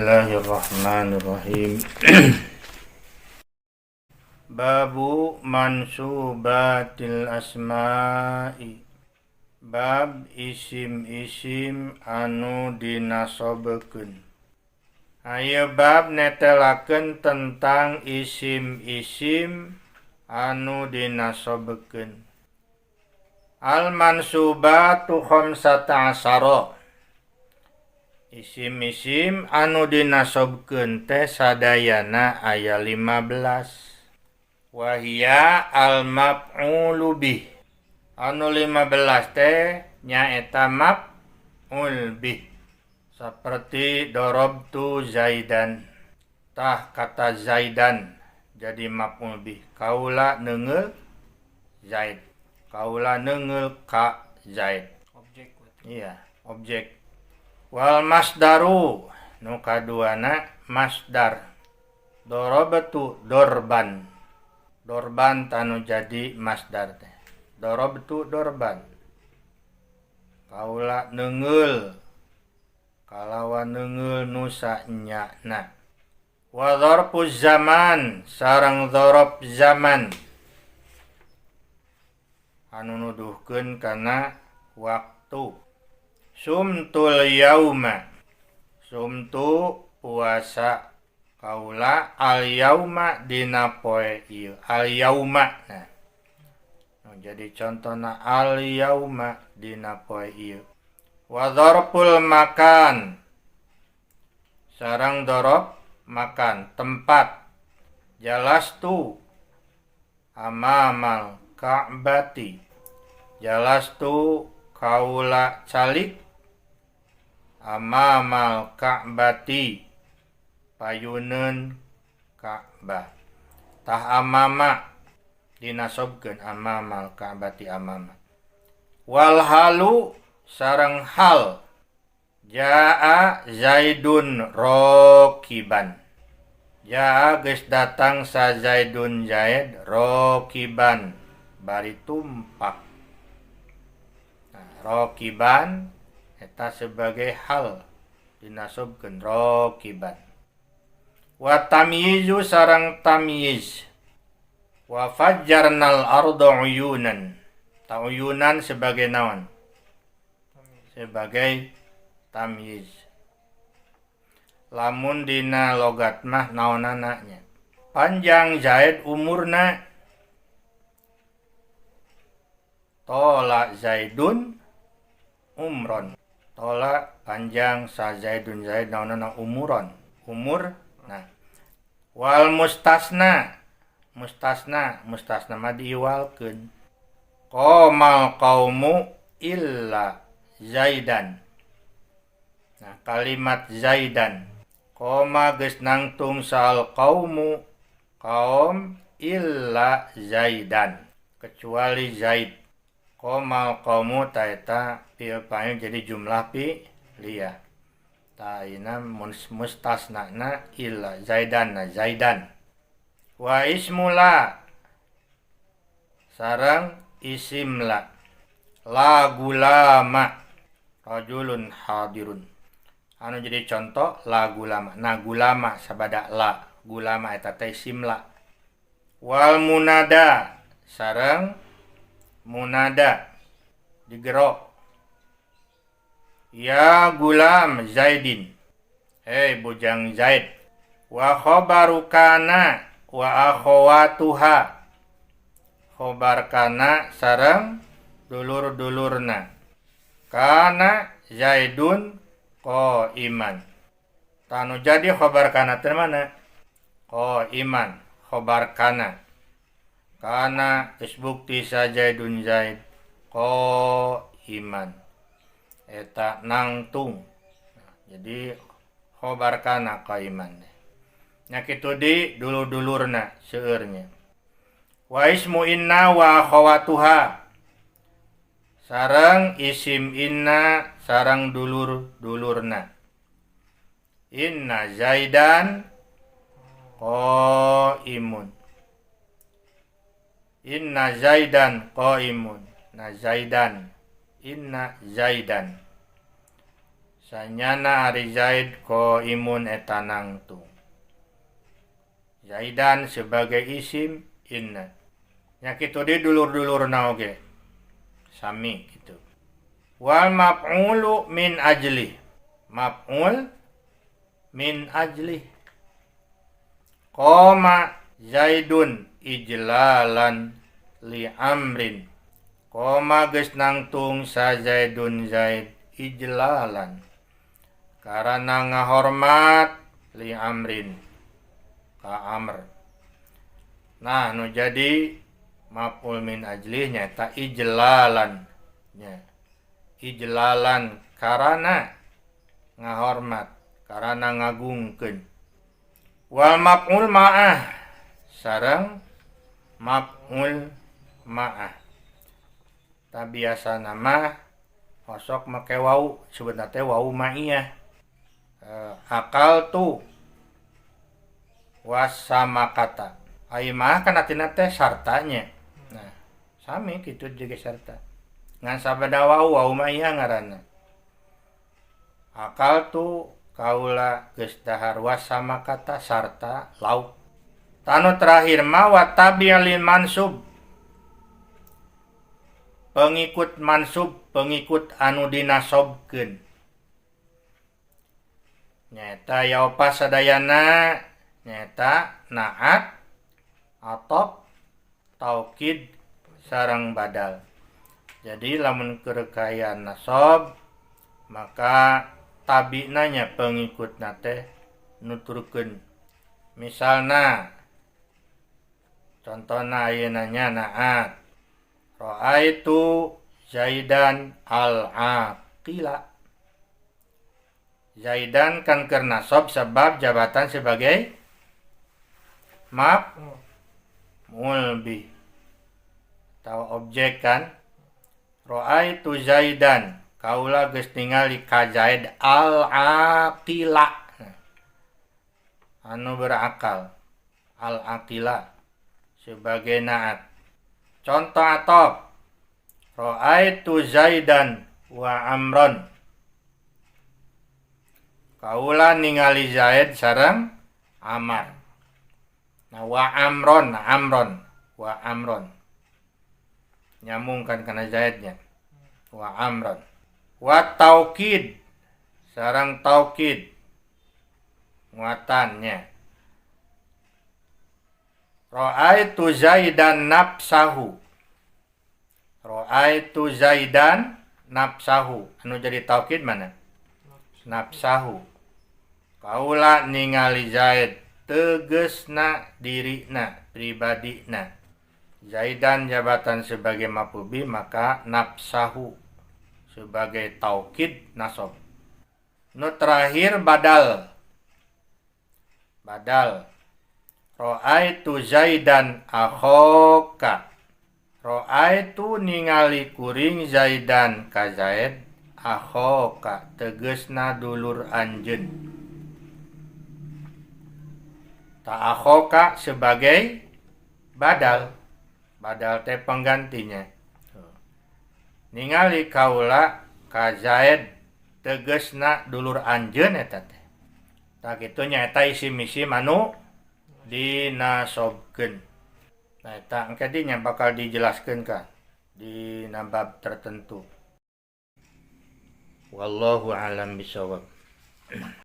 Bismillahirrahmanirrahim. Babu mansubatil asma'i. Bab isim-isim anu dinasobekeun. Aya bab netelakeun tentang isim-isim anu dinasobekeun. Al mansubatu khamsata asyara. Isim-isim anu dinasobkeun teh sadayana aya 15. Wahia al maf'ulu bih. Anu 15 teh nyaeta maf'ul bih. Seperti darabtu Zaidan. Tah kata Zaidan jadi maf'ul bih. Kaula neungeul Zaid. Kaula neungeul ka Zaid. Objek. Iya, objek. Wal masdaru nu kaduana masdar. Darabtu dorban. Dorban tanu jadi masdar teh. Darabtu dorban. Kaula neungeul kalawan neungeul nu sanyana. Wa dzarfu zaman sareng dzaraf zaman anu nuduhkeun kana waktu. Sumtul yauma, sumtu puasa kaula al yauma dina poe ieu al yauma. Nah, jadi contona al yauma dina poe ieu. Wa dzarful makan sareng dzaraf makan tempat. Jalastu amamal ka'bati. Jalastu kaula calik amamal ka'bati payuneun Ka'bah. Tah amama dinasobkeun amamal ka'bati amama. Wal halu sareng hal. Jaa Zaidun rokiban. Jaa geus datang sa Zaidun Zaid rokiban bari tumpak. Nah, rokiban eta sebagai hal dinasobkeun rokiban. Wa tamyizu sareng tamyiz. Wa fajjarnal arda uyunan. Ta uyunan sebagai naon? Sebagai tamyiz. Lamun dina logat mah naonana nya. Panjang Zaid umurna. Tola Zaidun umron. Tola panjang sa Zaidun Zaid naonana umuron. Umur. Nah. Wal mustasna. Mustasna, mustasna mah diiwalkeun. Qomal qaumu illa Zaidan. Nah, kalimat Zaidan. Qoma geus nangtung sal qaumu kaum illa Zaidan, kecuali Zaid. Qomal qaumu ta eta fi'il fa'il jadi jumlah fi'liyah. Ta ayeuna mustasnana illa Zaidan, na Zaidan. Wa ismula sareng isim la. La gulama rajulun hadirun. Anu jadi contoh la gulama. Nah gulama sabada la gulama eta teh isim la. Wal munada sareng munada digerok. Ya gulam Zaidin. Hei bujang Zaid. Wa khabaru kana wa akhawatuha. Khobar kana sareng dulur-dulurna. Kana Zaidun qaiman. Tanu jadi khobar kana teh mana? Qaiman, khobar kana. Kana geus bukti sa Zaidun Zaid qaiman. Eta nangtung. Jadi khobar kana qaiman. Nya kitu di dulur-dulurna seueurnya. Wa ismu inna wa akhawatuha. Sareng isim inna sareng dulur-dulurna. Inna Zaidan qaimun. Inna Zaidan qaimun. Na Zaidan. Inna Zaidan. Sanyana ari Zaid qaimun eta nangtung. Zaidan sebagai isim inna. Nya kitu deui dulur-dulurna oge. Sami kitu. Wal maf'ulu min ajli. Maf'ul min ajli. Qoma Zaidun ijlalan li amrin. Qoma geus nangtung sa Zaidun Zaid ijlalan. Karana ngahormat li amrin ka Amr. Nah, nu jadi maf'ul min ajli nyaeta ijlalan nya. Ijlalan karana ngahormat, karana ngagungkeun. Wal maf'ul ma'ah sareng maf'ul ma'ah. Tah biasana mah osok make wau, sebenarnya teh wau ma'iyah. Akal tu wasamakata. Ai mah kan artina teh sartanya. Nah, sami kitu juga sarta. Ngan sabada wau, wau ma'iyah ngaranna. Akal tu kaula geus dahar wasamakata sarta lauk. Tanu terakhir mah wa tabi' lil mansub. Pengikut mansub, pengikut anu dinasobkeun. Nyaeta yaopa sadayana nyaeta naat, atop, taukid, sareng badal. Jadi lamun keur kaayaan nasab maka tabi'na nya pengikutna teh nuturkeun. Misalna contohna ayeuna nya naat. Ra'aitu Zaidan al-aqila. Zaidan kan keur nasab sebab jabatan sebagai maf'ul bih atau objek kan. Ra'aitu Zaidan, kaula geus ningali ka Zaid al-aqila, anu berakal. Al-aqila sebagai naat. Contoh atop, ra'aitu Zaidan wa Amron. Kaula ningali Zaid sareng Amar. Nah, wa Amron, nah, Amron, wa Amron. Nyambungkan kana Zaidnya. Wa Amron. Wa taukid sareng taukid. Muatannya. Ra'aitu Zaidan nafsahu. Ra'aitu Zaidan nafsahu. Anu jadi taukid mana? Nafsahu. Kaula ningali Zaid tegesna dirina, pribadina. Zaidan jabatan sebagai maf'ul bih, maka nafsahu sebagai taukid nasab. Nu terakhir badal. Badal. Ra'aitu Zaidan akhaka. Ra'aitu ningali kuring Zaidan ka Zaid akhaka tegesna dulur anjeun. Ta akhaka sebagai badal. Badal teh penggantinya. Ningali kaula ka Zaid tegesna dulur anjeun eta teh. Tah kitu nya eta isim-isim anu dinasobkeun. Nah, eta engke dinya bakal dijelaskeun ka di bab tertentu. Wallahu a'lam bishawab.